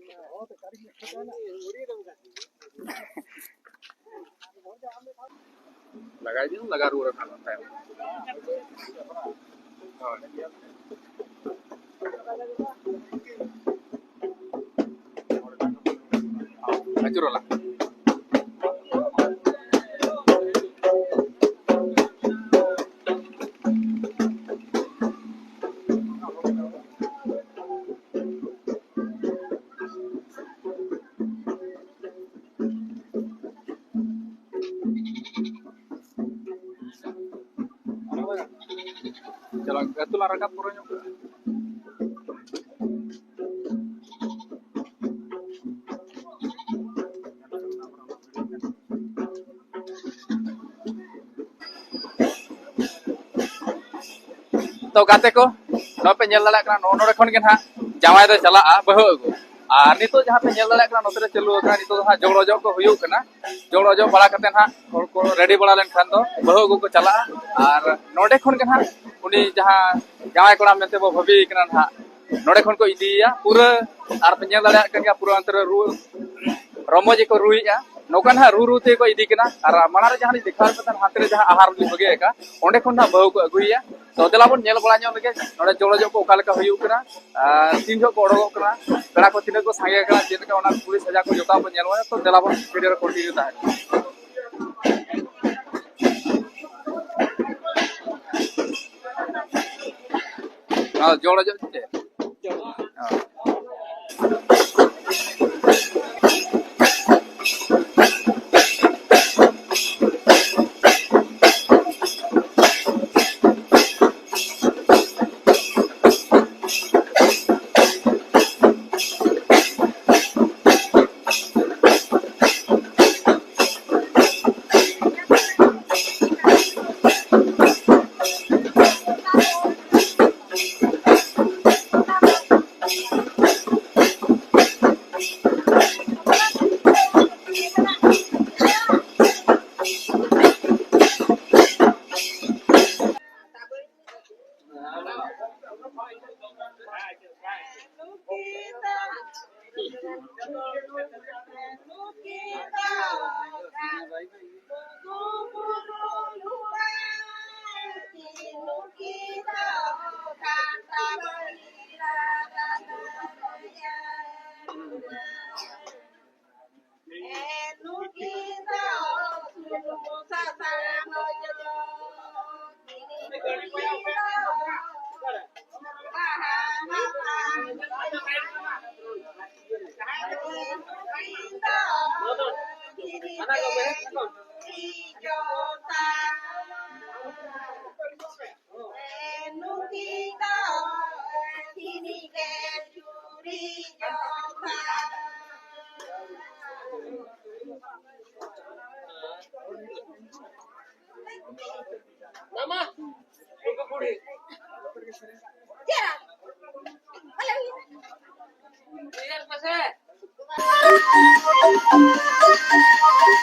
ᱞᱟᱜᱟᱭ ᱫᱤᱱ ᱞᱟᱜᱟ ᱨᱩᱣᱟᱹᱲ ᱟᱠᱟᱱ ᱛᱟᱭᱚᱢ᱾ ᱦᱳᱭ᱾ ᱟᱹᱪᱩᱨ ᱟᱞᱟᱝ᱾ ᱪᱟᱞᱟᱝ ᱟᱹᱛᱩ ᱞᱟᱝ ᱨᱟᱠᱟᱵ ᱯᱩᱨᱟᱹ ᱧᱚᱜ ᱠᱟᱜᱼᱟ᱾ ᱛᱚ ᱜᱟᱛᱮ ᱠᱚ, ᱱᱚᱣᱟ ᱯᱮ ᱧᱮᱞ ᱫᱟᱲᱮᱭᱟᱜ ᱠᱟᱱᱟ, ᱱᱚᱜᱼᱚ ᱱᱚᱰᱮ ᱠᱷᱚᱱ ᱜᱮ ᱱᱟᱦᱟᱜ ᱡᱟᱶᱟᱭ ᱫᱚ ᱪᱟᱞᱟᱜᱼᱟ ᱵᱟᱹᱦᱩ ᱟᱹᱜᱩ᱾ ᱟᱨ ᱱᱤᱛᱚᱜ ᱡᱟᱦᱟᱸ ᱯᱮ ᱧᱮᱞ ᱫᱟᱲᱮᱭᱟᱜ ᱠᱟᱱᱟ, ᱱᱚᱛᱮ ᱨᱮ ᱪᱟᱹᱞᱩ ᱟᱠᱟᱱᱟ, ᱱᱤᱛᱚᱜ ᱫᱚ ᱦᱟᱸᱜ ᱡᱚᱲᱚ ᱚᱡᱚᱜ ᱠᱚ ᱦᱩᱭᱩᱜ ᱠᱟᱱᱟ᱾ ᱡᱚᱲᱚ ᱚᱡᱚᱜ ᱵᱟᱲᱟ ᱠᱟᱛᱮ ᱱᱟᱦᱟᱜ ᱦᱚᱲ ᱠᱚ ᱨᱮᱰᱤ ᱵᱟᱲᱟ ᱞᱮᱱᱠᱷᱟᱱ ᱫᱚ ᱵᱟᱹᱦᱩ ᱟᱹᱜᱩ ᱠᱚ ᱪᱟᱞᱟᱜᱼᱟ᱾ ᱟᱨ ᱱᱚᱰᱮ ᱠᱷᱚᱱ ᱜᱮ ᱱᱟᱦᱟᱜ ᱩᱱᱤ ᱡᱟᱦᱟᱸ ᱡᱟᱶᱟᱭ ᱠᱚᱲᱟ ᱢᱮᱱᱛᱮ ᱵᱚ ᱵᱷᱟᱹᱵᱤᱭᱮ ᱠᱟᱱᱟ ᱱᱟᱦᱟᱜ, ᱱᱚᱰᱮ ᱠᱷᱚᱱ ᱠᱚ ᱤᱫᱤᱭᱮᱭᱟ᱾ ᱯᱩᱨᱟᱹ ᱟᱨ ᱯᱮ ᱧᱮᱞ ᱫᱟᱲᱮᱭᱟᱜ ᱠᱟᱱ ᱜᱮᱭᱟ, ᱯᱩᱨᱟᱹ ᱚᱱᱛᱮ ᱨᱮ ᱨᱩ ᱨᱚᱢᱚᱡᱽ ᱜᱮᱠᱚ ᱨᱩᱭᱮᱫᱼᱟ᱾ ᱱᱚᱝᱠᱟ ᱱᱟᱦᱟᱜ ᱨᱩ ᱨᱩ ᱛᱮᱠᱚ ᱤᱫᱤ ᱠᱤᱱᱟ᱾ ᱟᱨ ᱢᱟᱲᱟᱝ ᱨᱮ ᱡᱟᱦᱟᱸ ᱞᱤᱧ ᱫᱮᱠᱷᱟᱣ ᱯᱮ ᱛᱟᱦᱮᱸᱫ, ᱦᱟᱱᱛᱮ ᱨᱮ ᱡᱟᱦᱟᱸ ᱟᱦᱟᱨ ᱞᱤᱧ ᱵᱟᱹᱜᱤ ᱟᱠᱟᱫ, ᱚᱸᱰᱮ ᱠᱷᱚᱱ ᱱᱟᱦᱟᱜ ᱵᱟᱹᱦᱩ ᱠᱚ ᱟᱹᱜᱩᱭᱮᱭᱟ᱾ ᱛᱚ ᱫᱮᱞᱟ ᱵᱚᱱ ᱧᱮᱞ ᱵᱟᱲᱟ ᱧᱚᱜ ᱞᱮᱜᱮ ᱱᱚᱰᱮ ᱡᱚᱲᱚ ᱡᱚᱜ ᱠᱚ ᱚᱠᱟ ᱞᱮᱠᱟ ᱦᱩᱭᱩᱜ ᱠᱟᱱᱟ, ᱟᱨ ᱛᱤᱱ ᱡᱚᱦᱚᱜ ᱠᱚ ᱚᱰᱚᱠᱚᱜ ᱠᱟᱱᱟ, ᱯᱮᱲᱟ ᱠᱚ ᱛᱤᱱᱟᱹᱜ ᱠᱚ ᱥᱟᱸᱜᱮ ᱟᱠᱟᱱᱟ, ᱪᱮᱫ ᱞᱮᱠᱟ ᱚᱱᱟ ᱠᱩᱞᱦᱤ ᱥᱟᱡᱟᱣ ᱠᱚ ᱡᱚᱛᱚ ᱵᱚᱱ ᱧᱮᱞ ᱵᱟᱲᱟᱭᱟ᱾ ᱛᱚ ᱫᱮᱞᱟ ᱵᱚᱱ ᱵᱷᱤᱰᱤᱭᱳ ᱨᱮ ᱠᱚᱱᱴᱤᱱᱤᱭᱩ ᱛᱟᱦᱮᱱᱟ᱾ ᱦᱮᱸ, ᱡᱚᱲᱚ ᱡᱚᱜ ᱪᱮᱫ? ᱦᱮᱸ᱾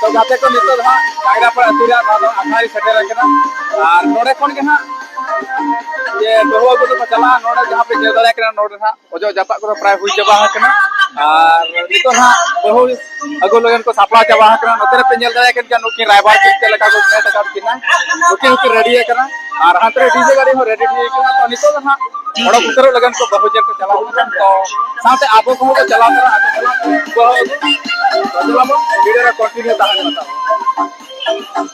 ᱛᱚ ᱜᱟᱛᱮ ᱠᱚ, ᱱᱤᱛᱚᱜ ᱫᱚ ᱦᱟᱸᱜ ᱠᱟᱭᱨᱟᱯᱟᱲ ᱟᱹᱛᱩ ᱨᱮᱭᱟᱜ ᱱᱚᱣᱟ ᱫᱚ ᱟᱠᱷᱲᱟ ᱨᱮ ᱥᱮᱴᱮᱨ ᱟᱠᱟᱱᱟ᱾ ᱟᱨ ᱱᱚᱰᱮ ᱠᱷᱚᱱ ᱜᱮ ᱦᱟᱸᱜ ᱡᱮ ᱵᱟᱹᱦᱩ ᱟᱹᱜᱩ ᱫᱚᱠᱚ ᱪᱟᱞᱟᱜᱼᱟ᱾ ᱱᱚᱰᱮ ᱡᱟᱦᱟᱸ ᱯᱮ ᱧᱮᱞ ᱫᱟᱲᱮᱭᱟᱜ ᱠᱟᱱᱟ, ᱱᱚᱰᱮ ᱦᱟᱸᱜ ᱚᱡᱚᱜ ᱡᱟᱯᱟᱜ ᱠᱚᱫᱚ ᱯᱨᱟᱭ ᱦᱩᱭ ᱪᱟᱵᱟ ᱟᱠᱟᱱᱟ᱾ ᱟᱨ ᱱᱤᱛᱚᱜ ᱦᱟᱸᱜ ᱵᱟᱹᱦᱩ ᱟᱹᱜᱩ ᱞᱟᱹᱜᱤᱫ ᱠᱚ ᱥᱟᱯᱲᱟᱣ ᱪᱟᱵᱟ ᱟᱠᱟᱱᱟ᱾ ᱱᱚᱛᱮ ᱨᱮᱯᱮ ᱧᱮᱞ ᱫᱟᱲᱮᱭᱟᱜ ᱠᱟᱱ ᱜᱮᱭᱟ, ᱱᱩᱠᱤᱱ ᱨᱟᱭᱵᱟᱨ ᱠᱤᱱ ᱪᱮᱫ ᱞᱮᱠᱟ ᱠᱚ ᱢᱮᱱ ᱟᱠᱟᱫ ᱠᱤᱱᱟ᱾ ᱱᱩᱠᱤᱱ ᱦᱚᱸᱠᱤᱱ ᱨᱮᱰᱤ ᱟᱠᱟᱱᱟ᱾ ᱟᱨ ᱦᱟᱱᱛᱮ ᱨᱮ ᱰᱤᱡᱮ ᱜᱟᱹᱰᱤ ᱦᱚᱸ ᱨᱮᱰᱤ ᱦᱩᱭ ᱟᱠᱟᱱᱟ᱾ ᱛᱚ, ᱱᱤᱛᱚᱜ ᱫᱚ ᱦᱟᱸᱜ ᱚᱰᱚᱠ ᱩᱛᱟᱹᱨᱚᱜ ᱞᱟᱹᱜᱤᱫ ᱠᱚ ᱵᱟᱹᱦᱩ ᱧᱮᱞ ᱠᱚ ᱪᱟᱞᱟᱣ ᱟᱠᱟᱱᱟ᱾ ᱛᱚ, ᱥᱟᱶᱛᱮ ᱟᱵᱚ ᱠᱚᱦᱚᱸ ᱠᱚ ᱪᱟᱞᱟᱣ ᱠᱟᱱᱟ, ᱟᱠᱚ ᱪᱟᱞᱟᱣ ᱠᱟᱱᱟ᱾ ᱛᱚ, ᱪᱟᱞᱟᱣ ᱵᱚᱱ, ᱵᱷᱤᱰᱤᱭᱳ ᱨᱮ ᱠᱚᱱᱴᱤᱱᱤᱭᱩ ᱛᱟᱦᱮᱸ ᱠᱟᱱᱟ ᱛᱟᱵᱚᱱ᱾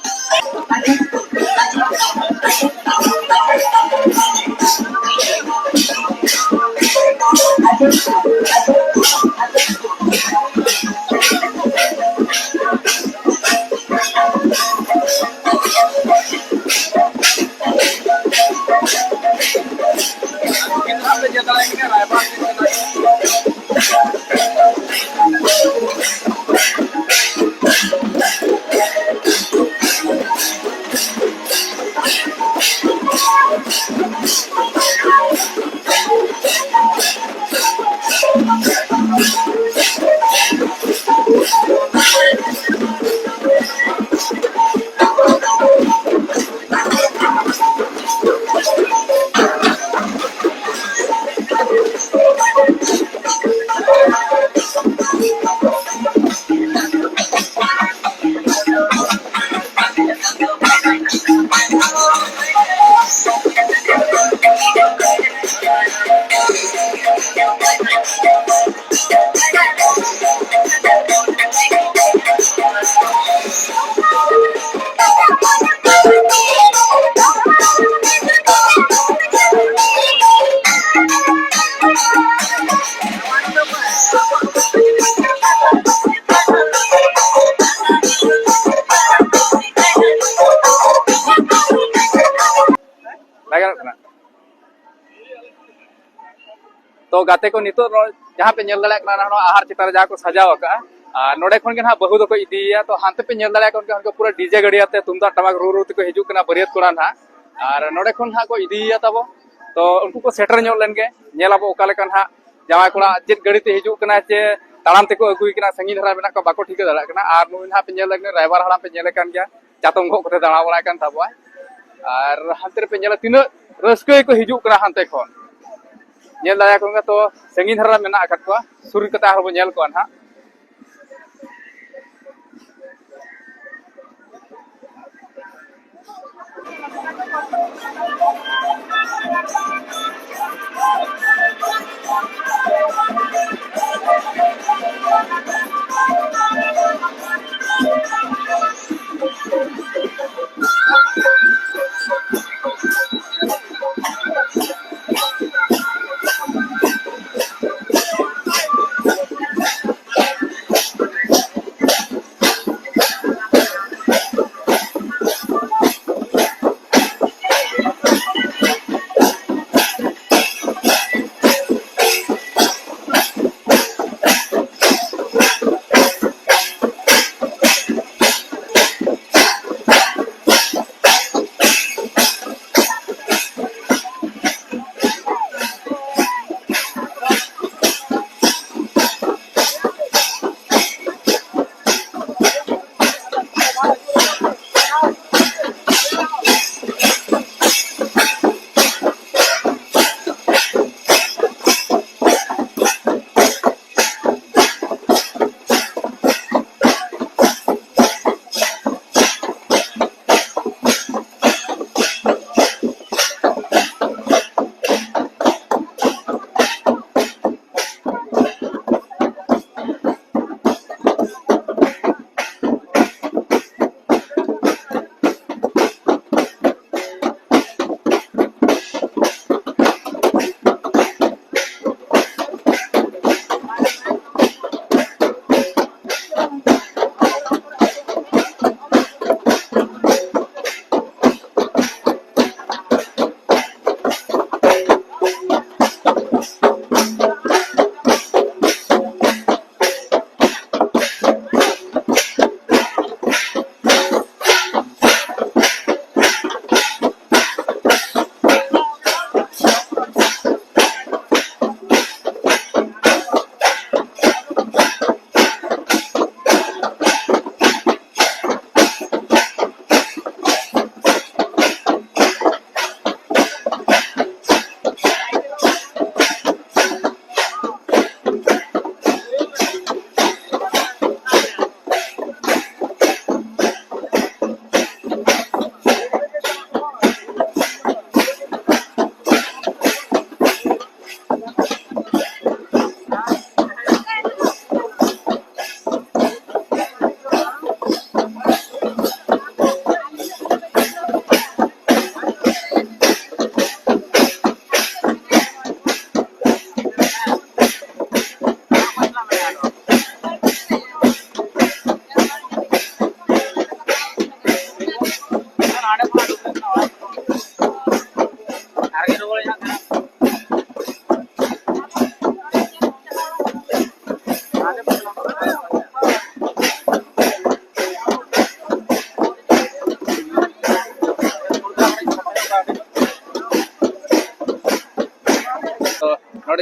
ᱵᱟᱭ ᱜᱟᱱᱚᱜ ᱠᱟᱱᱟ᱾ ᱛᱚ ᱜᱟᱛᱮ ᱠᱚ, ᱱᱤᱛᱚᱜ ᱱᱚ-, ᱡᱟᱦᱟᱸ ᱯᱮ ᱧᱮᱞ ᱫᱟᱲᱮᱭᱟᱜ ᱠᱟᱱᱟ, ᱱᱚᱣᱟ ᱟᱦᱟᱨ ᱪᱮᱛᱟᱱ ᱨᱮ ᱡᱟᱦᱟᱸ ᱠᱚ ᱥᱟᱡᱟᱣ ᱟᱠᱟᱫᱼᱟ, ᱟᱨ ᱱᱚᱰᱮ ᱠᱷᱚᱱ ᱜᱮ ᱱᱟᱦᱟᱜ ᱵᱟᱹᱦᱩ ᱫᱚᱠᱚ ᱤᱫᱤᱭᱮᱭᱟ᱾ ᱛᱚ ᱦᱟᱱᱛᱮ ᱯᱮ ᱧᱮᱞ ᱫᱟᱲᱮᱭᱟᱜ ᱠᱟᱱ ᱜᱮᱭᱟ, ᱩᱱᱠᱩ ᱯᱩᱨᱟᱹ ᱰᱤᱡᱮ ᱜᱟᱹᱰᱤ ᱟᱛᱮ ᱛᱩᱢᱫᱟᱜ ᱴᱟᱢᱟᱠ ᱨᱩ ᱨᱩ ᱛᱮᱠᱚ ᱦᱤᱡᱩᱜ ᱠᱟᱱᱟ ᱵᱟᱹᱨᱭᱟᱹᱛ ᱠᱚᱲᱟ ᱱᱟᱦᱟᱜ, ᱟᱨ ᱱᱚᱰᱮ ᱠᱷᱚᱱ ᱱᱟᱦᱟᱜ ᱠᱚ ᱤᱫᱤᱭᱮᱭᱟ ᱛᱟᱵᱚ᱾ ᱛᱚ ᱩᱱᱠᱩ ᱠᱚ ᱥᱮᱴᱮᱨ ᱧᱚᱜ ᱞᱮᱱ ᱜᱮ, ᱧᱮᱞ ᱟᱵᱚ ᱚᱠᱟ ᱞᱮᱠᱟ ᱱᱟᱦᱟᱜ ᱡᱟᱶᱟᱭ ᱠᱚᱲᱟ ᱪᱮᱫ ᱜᱟᱹᱰᱤ ᱛᱮ ᱦᱤᱡᱩᱜ ᱠᱟᱱᱟ, ᱪᱮ ᱛᱟᱲᱟᱢ ᱛᱮᱠᱚ ᱟᱹᱜᱩᱭᱮ ᱠᱟᱱᱟ, ᱥᱟᱺᱜᱤᱧ ᱫᱷᱟᱨᱟ ᱢᱮᱱᱟᱜ ᱠᱚᱣᱟ, ᱵᱟᱠᱚ ᱴᱷᱤᱠᱟᱹ ᱫᱟᱲᱮᱭᱟᱜ ᱠᱟᱱᱟ᱾ ᱟᱨ ᱱᱩᱭ ᱱᱟᱦᱟᱜ ᱯᱮ ᱧᱮᱞ ᱞᱮᱱ ᱜᱮ, ᱨᱟᱭᱵᱟᱨ ᱦᱟᱲᱟᱢ ᱯᱮ ᱧᱮᱞᱮ ᱠᱟᱱ ᱜᱮᱭᱟ, ᱪᱟᱛᱚᱢ ᱜᱚᱜ ᱠᱟᱛᱮ ᱫᱟᱬᱟ ᱵᱟᱲᱟᱭ ᱠᱟᱱ ᱛᱟᱵᱚᱣᱟᱭ᱾ ᱟᱨ ᱦᱟᱱᱛᱮ ᱨᱮᱯᱮ ᱧᱮᱞᱟ ᱛᱤᱱᱟᱹᱜ ᱨᱟᱹᱥᱠᱟᱹ ᱜᱮᱠᱚ ᱦᱤᱡᱩᱜ ᱠᱟᱱᱟ ᱦᱟᱱᱛᱮ ᱠᱷᱚᱱ᱾ ᱧᱮᱞ ᱫᱟᱲᱮᱭᱟᱠᱚ ᱠᱟᱱᱟ᱾ ᱛᱚ ᱥᱟᱺᱜᱤᱧ ᱫᱷᱟᱨᱟ ᱢᱮᱱᱟᱜ ᱟᱠᱟᱫ ᱠᱚᱣᱟ, ᱥᱩᱨ ᱠᱟᱛᱮ ᱟᱨᱦᱚᱸ ᱵᱚᱱ ᱧᱮᱞ ᱠᱚᱣᱟ ᱱᱟᱦᱟᱜ᱾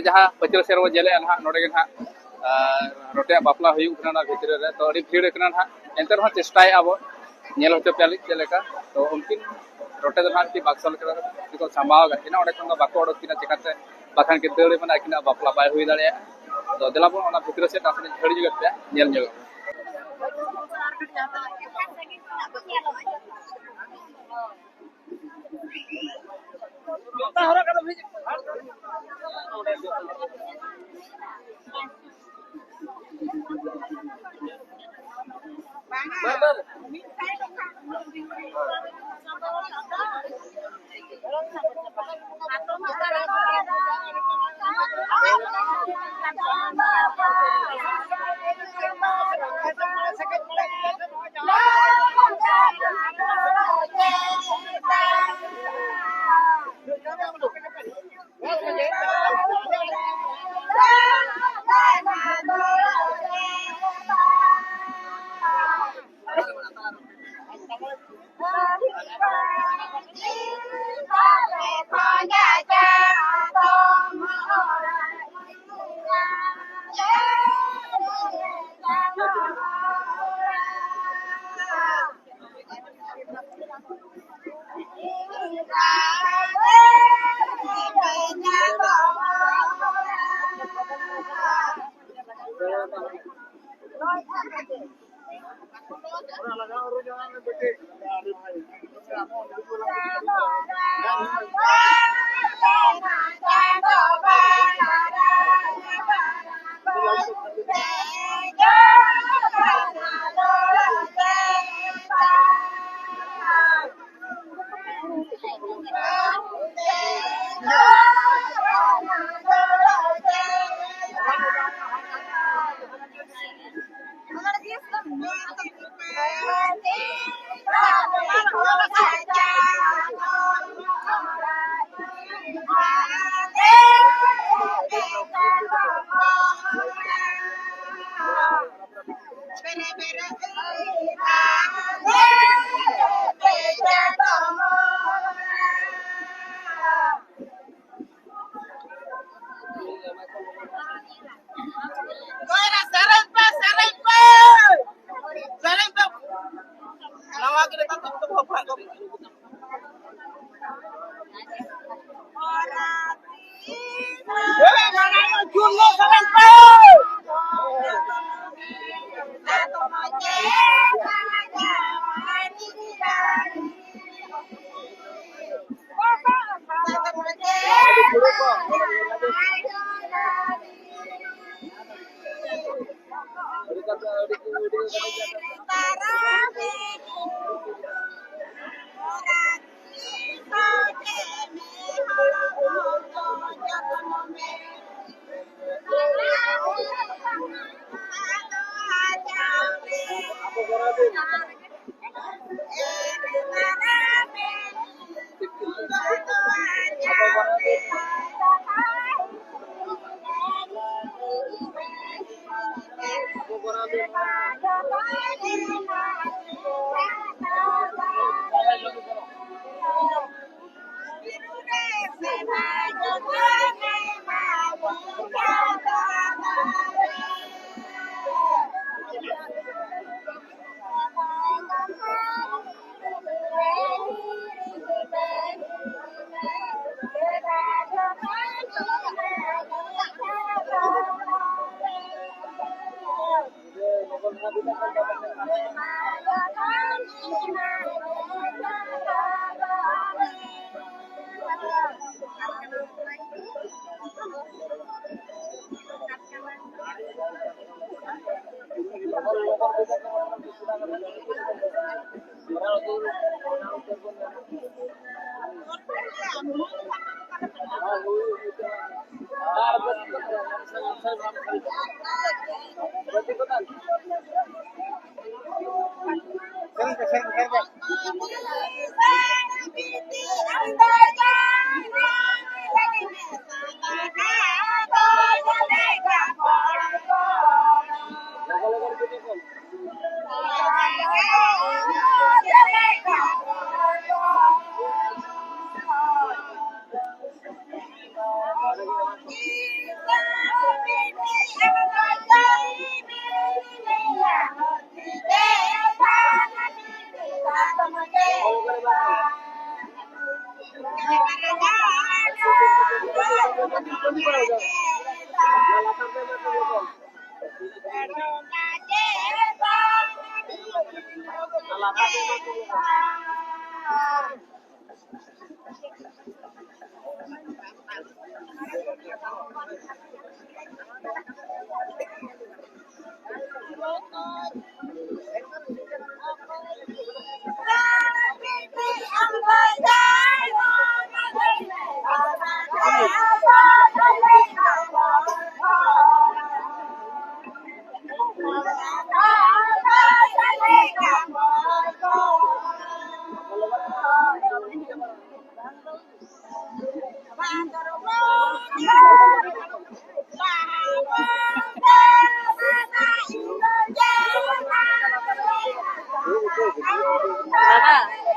ᱡᱟᱦᱟᱸ ᱯᱟᱹᱪᱷᱞᱟᱹ ᱥᱮᱫ ᱨᱮᱵᱚᱱ ᱧᱮᱞᱮᱫᱼᱟ ᱱᱟᱦᱟᱜ, ᱱᱚᱰᱮ ᱜᱮ ᱱᱟᱦᱟᱜ, ᱟᱨ ᱨᱚᱴᱮᱭᱟᱜ ᱵᱟᱯᱞᱟ ᱦᱩᱭᱩᱜ ᱠᱟᱱᱟ ᱱᱚᱣᱟ ᱵᱷᱤᱛᱨᱤ ᱨᱮ᱾ ᱛᱚ ᱟᱹᱰᱤ ᱵᱷᱤᱲ ᱠᱟᱱᱟ ᱱᱟᱦᱟᱜ, ᱮᱱᱛᱮ ᱨᱮᱦᱚᱸ ᱪᱮᱥᱴᱟᱭᱮᱫᱼᱟ ᱵᱚᱱ ᱧᱮᱞ ᱦᱚᱪᱚ ᱯᱮᱭᱟᱞᱤᱧ ᱪᱮᱫ ᱞᱮᱠᱟ᱾ ᱛᱚ ᱩᱱᱠᱤᱱ ᱨᱚᱴᱮ ᱫᱚ ᱱᱟᱦᱟᱜ ᱢᱤᱫᱴᱤᱡ ᱵᱟᱠᱥᱚ ᱞᱮᱠᱟ ᱛᱮᱠᱚ ᱥᱟᱢᱵᱟᱣ ᱟᱠᱟᱫ ᱠᱤᱱᱟ, ᱚᱸᱰᱮ ᱠᱷᱚᱱ ᱫᱚ ᱵᱟᱠᱚ ᱚᱰᱚᱠ ᱠᱤᱱᱟ, ᱪᱤᱠᱟᱹᱛᱮ ᱵᱟᱠᱷᱟᱱ ᱠᱤᱱ ᱫᱟᱹᱲ ᱮᱢᱟᱱᱟ, ᱟᱹᱠᱤᱱᱟᱜ ᱵᱟᱯᱞᱟ ᱵᱟᱭ ᱦᱩᱭ ᱫᱟᱲᱮᱭᱟᱜᱼᱟ᱾ ᱛᱚ ᱫᱮᱞᱟ ᱵᱚᱱ ᱚᱱᱟ ᱵᱷᱤᱛᱨᱤ ᱥᱮᱫ ᱱᱟᱥᱮᱱᱟᱜ ᱡᱷᱟᱹᱲ ᱧᱚᱜ ᱯᱮᱭᱟ, ᱧᱮᱞ ᱧᱚᱜ ᱟᱵᱚᱱ᱾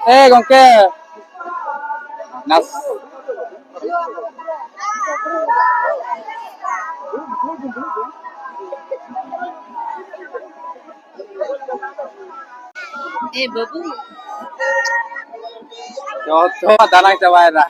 ᱮ ᱜᱚᱝᱠᱮ, ᱱᱟᱥ- ᱮ ᱵᱟᱹᱵᱩ᱾ ᱡᱚᱛᱚ ᱫᱟᱱᱟᱝ ᱪᱟᱵᱟᱭᱮᱱᱟ᱾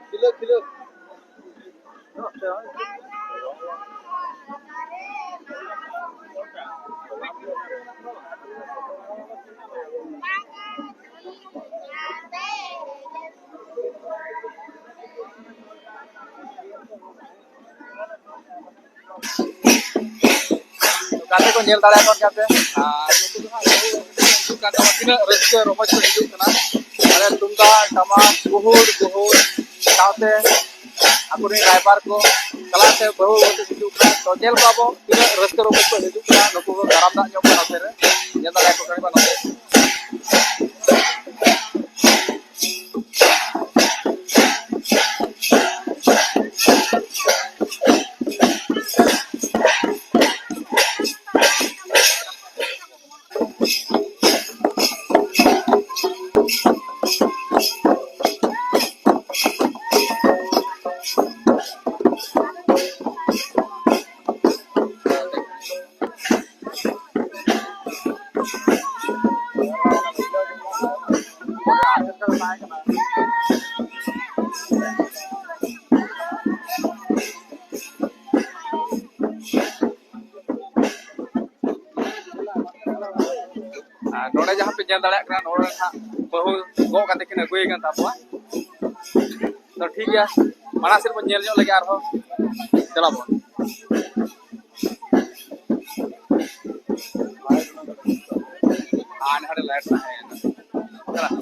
ᱠᱷᱤᱞᱟᱹ, ᱠᱷᱤᱞᱟᱹ᱾ ᱜᱟᱛᱮ ᱠᱚ ᱧᱮᱞ ᱫᱟᱲᱮᱭᱟᱜ ᱠᱟᱱ ᱜᱮᱭᱟ ᱯᱮ᱾ ᱟᱨ ᱱᱩᱠᱩ ᱫᱚ ᱦᱟᱸᱜ ᱦᱤᱡᱩᱜ ᱠᱟᱱ ᱛᱟᱵᱚᱱᱟ, ᱛᱤᱱᱟᱹᱜ ᱨᱟᱹᱥᱠᱟᱹ ᱨᱚᱢᱚᱡᱽ ᱠᱚ ᱦᱤᱡᱩᱜ ᱠᱟᱱᱟ᱾ ᱟᱞᱮ ᱛᱩᱢᱫᱟᱜ, ᱴᱟᱢᱟᱠ, ᱜᱩᱦᱩᱲ, ᱜᱩᱦᱩᱲ ᱥᱟᱶᱛᱮ ᱟᱠᱚᱨᱮᱱ ᱨᱟᱭᱵᱟᱨ ᱠᱚ ᱪᱟᱞᱟᱜ ᱛᱮ ᱵᱟᱹᱦᱩ ᱟᱹᱜᱩ ᱠᱚ ᱦᱤᱡᱩᱜ ᱠᱟᱱᱟ᱾ ᱛᱚ, ᱧᱮᱞ ᱠᱚᱣᱟ ᱵᱚ ᱛᱤᱱᱟᱹᱜ ᱨᱟᱹᱥᱠᱟᱹ ᱨᱚᱢᱚᱡᱽ ᱠᱚ ᱦᱤᱡᱩᱜ ᱠᱟᱱᱟ᱾ ᱱᱩᱠᱩ ᱠᱚ ᱫᱟᱨᱟᱢ ᱫᱟᱜ ᱧᱚᱜ ᱠᱚᱣᱟ ᱱᱚᱛᱮ ᱨᱮ, ᱧᱮᱞ ᱫᱟᱲᱮᱭᱟᱠᱚ ᱠᱟᱱᱟ ᱵᱚᱱ ᱱᱚᱛᱮ᱾ ᱱᱚᱰᱮ ᱡᱟᱦᱟᱸ ᱯᱮ ᱧᱮᱞ ᱫᱟᱲᱮᱭᱟᱜ ᱠᱟᱱᱟ, ᱱᱚᱰᱮ ᱦᱟᱸᱜ ᱵᱟᱹᱦᱩ ᱜᱚᱜ ᱠᱟᱛᱮ ᱠᱤᱱ ᱟᱹᱜᱩᱭᱮ ᱠᱟᱱ ᱛᱟᱵᱚᱣᱟ᱾ ᱛᱚ ᱴᱷᱤᱠ ᱜᱮᱭᱟ, ᱢᱟᱲᱟᱝ ᱥᱮᱫ ᱵᱚᱱ ᱧᱮᱞ ᱧᱚᱜ ᱞᱮᱜᱮ ᱟᱨᱦᱚᱸ᱾ ᱪᱟᱞᱟᱜ ᱵᱚᱱ᱾ ᱟᱨ ᱱᱚᱰᱮ ᱞᱟᱭᱤᱴ ᱛᱟᱦᱮᱸᱭᱮᱱᱟ᱾ ᱪᱟᱞᱟᱜ᱾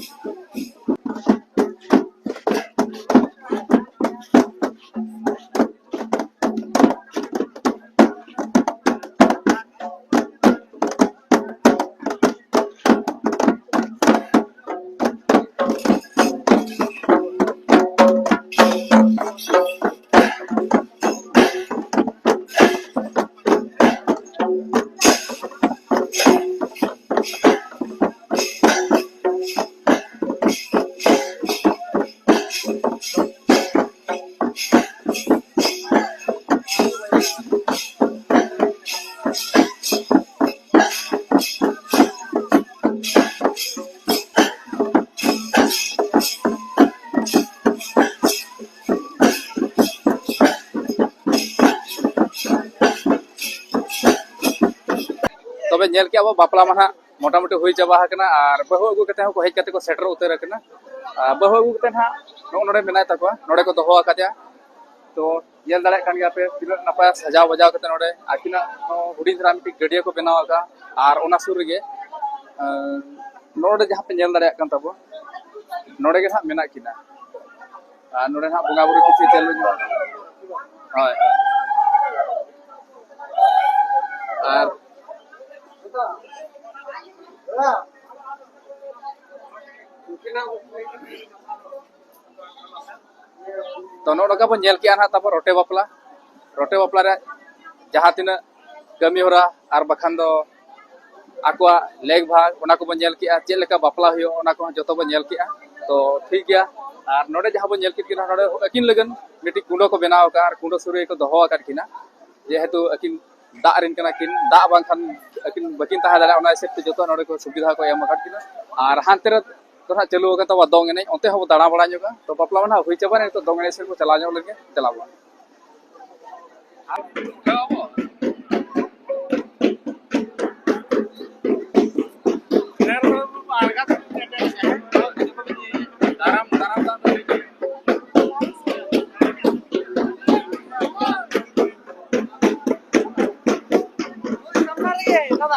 ᱛᱚᱵᱮ ᱧᱮᱞ ᱠᱮᱜᱼᱟ ᱵᱚ, ᱵᱟᱯᱞᱟ ᱢᱟ ᱱᱟᱦᱟᱜ ᱢᱚᱴᱟᱢᱩᱴᱤ ᱦᱩᱭ ᱪᱟᱵᱟ ᱟᱠᱟᱱᱟ ᱟᱨ ᱵᱟᱹᱦᱩ ᱟᱹᱜᱩ ᱠᱟᱛᱮ ᱦᱚᱸᱠᱚ ᱦᱮᱡ ᱠᱟᱛᱮ ᱠᱚ ᱥᱮᱴᱮᱨ ᱩᱛᱟᱹᱨ ᱟᱠᱟᱱᱟ᱾ ᱟᱨ ᱵᱟᱹᱦᱩ ᱟᱹᱜᱩ ᱠᱟᱛᱮ ᱱᱟᱦᱟᱜ ᱱᱚᱜᱼᱚ ᱱᱚᱰᱮ ᱢᱮᱱᱟᱭ ᱛᱟᱠᱚᱣᱟ, ᱱᱚᱰᱮ ᱠᱚ ᱫᱚᱦᱚ ᱟᱠᱟᱫᱮᱭᱟ᱾ ᱛᱚ ᱧᱮᱞ ᱫᱟᱲᱮᱭᱟᱜ ᱠᱟᱱ ᱜᱮᱭᱟ ᱯᱮ ᱛᱤᱱᱟᱹᱜ ᱱᱟᱯᱟᱭ ᱥᱟᱡᱟᱣ ᱵᱟᱡᱟᱣ ᱠᱟᱛᱮ ᱱᱚᱰᱮ ᱟᱹᱠᱤᱱᱟᱜ ᱦᱚᱸ ᱦᱩᱰᱤᱧ ᱫᱷᱟᱨᱟ ᱢᱤᱫᱴᱤᱡ ᱜᱟᱹᱰᱭᱟᱹ ᱠᱚ ᱵᱮᱱᱟᱣ ᱟᱠᱟᱫᱼᱟ᱾ ᱟᱨ ᱚᱱᱟ ᱥᱩᱨ ᱨᱮᱜᱮ, ᱟᱸ, ᱱᱚᱰᱮ ᱡᱟᱦᱟᱸ ᱯᱮ ᱧᱮᱞ ᱫᱟᱲᱮᱭᱟᱜ ᱠᱟᱱ ᱛᱟᱵᱚ, ᱱᱚᱰᱮ ᱜᱮ ᱱᱟᱦᱟᱜ ᱢᱮᱱᱟᱜ ᱠᱤᱱᱟ᱾ ᱟᱨ ᱱᱚᱰᱮ ᱱᱟᱦᱟᱜ ᱵᱚᱸᱜᱟ ᱵᱩᱨᱩ ᱠᱤᱪᱷᱩ ᱪᱟᱹᱞᱩ ᱧᱚᱜ᱾ ᱦᱳᱭ, ᱦᱳᱭ᱾ ᱟᱨ ᱛᱚ ᱱᱚᱜᱼᱚ ᱱᱚᱝᱠᱟ ᱵᱚᱱ ᱧᱮᱞ ᱠᱮᱜᱼᱟ ᱱᱟᱦᱟᱜ ᱛᱟᱯᱚᱨ ᱨᱚᱴᱮ ᱵᱟᱯᱞᱟ᱾ ᱨᱚᱴᱮ ᱵᱟᱯᱞᱟ ᱨᱮ ᱡᱟᱦᱟᱸ ᱛᱤᱱᱟᱹᱜ ᱠᱟᱹᱢᱤ ᱦᱚᱨᱟ ᱟᱨ ᱵᱟᱠᱷᱟᱱ ᱫᱚ ᱟᱠᱚᱣᱟᱜ ᱞᱮᱠ ᱵᱷᱟᱜᱽ, ᱚᱱᱟ ᱠᱚᱵᱚᱱ ᱧᱮᱞ ᱠᱮᱜᱼᱟ, ᱪᱮᱫ ᱞᱮᱠᱟ ᱵᱟᱯᱞᱟ ᱦᱩᱭᱩᱜᱼᱟ, ᱚᱱᱟ ᱠᱚᱦᱚᱸ ᱡᱚᱛᱚ ᱵᱚᱱ ᱧᱮᱞ ᱠᱮᱜᱼᱟ᱾ ᱛᱚ ᱴᱷᱤᱠ ᱜᱮᱭᱟ, ᱟᱨ ᱱᱚᱰᱮ ᱡᱟᱦᱟᱸ ᱵᱚᱱ ᱧᱮᱞ ᱠᱮᱫ ᱠᱤᱱᱟ, ᱱᱚᱰᱮ ᱟᱹᱠᱤᱱ ᱞᱟᱹᱜᱤᱫ ᱢᱤᱫᱴᱤᱡ ᱠᱩᱸᱰᱟᱹ ᱠᱚ ᱵᱮᱱᱟᱣ ᱟᱠᱟᱫᱼᱟ ᱟᱨ ᱠᱩᱸᱰᱟᱹ ᱥᱩᱨ ᱨᱮᱜᱮ ᱠᱚ ᱫᱚᱦᱚ ᱟᱠᱟᱫ ᱠᱤᱱᱟ, ᱡᱮᱦᱮᱛᱩ ᱟᱹᱠᱤᱱ ᱫᱟᱜ ᱨᱮᱱ ᱠᱟᱱᱟ ᱠᱤᱱ, ᱫᱟᱜ ᱵᱟᱝᱠᱷᱟᱱ ᱟᱹᱠᱤᱱ ᱵᱟᱹᱠᱤᱱ ᱛᱟᱦᱮᱸ ᱫᱟᱲᱮᱭᱟᱜᱼᱟ, ᱚᱱᱟ ᱦᱤᱥᱟᱹᱵ ᱛᱮ ᱡᱚᱛᱚ ᱱᱚᱰᱮ ᱠᱚ ᱥᱩᱵᱤᱫᱷᱟ ᱠᱚ ᱮᱢ ᱟᱠᱟᱫ ᱠᱤᱱᱟ᱾ ᱟᱨ ᱦᱟᱱᱛᱮ ᱨᱮ ᱫᱚ ᱦᱟᱸᱜ ᱪᱟᱹᱞᱩ ᱟᱠᱟᱱ ᱛᱟᱵᱚᱱᱟ ᱫᱚᱝ ᱮᱱᱮᱡ, ᱚᱱᱛᱮ ᱦᱚᱸᱵᱚ ᱫᱟᱬᱟ ᱵᱟᱲᱟ ᱧᱚᱜᱟ᱾ ᱛᱚ ᱵᱟᱯᱞᱟ ᱢᱟ ᱱᱟᱦᱟᱜ ᱦᱩᱭ ᱪᱟᱵᱟᱭᱮᱱᱟ, ᱱᱤᱛᱚᱜ ᱫᱚᱝ ᱮᱱᱮᱡ ᱥᱮᱫ ᱵᱚ ᱪᱟᱞᱟᱣ ᱧᱚᱜ ᱞᱮᱱᱜᱮ, ᱪᱟᱞᱟᱣ ᱵᱚᱱ᱾ ᱫᱟᱫᱟ,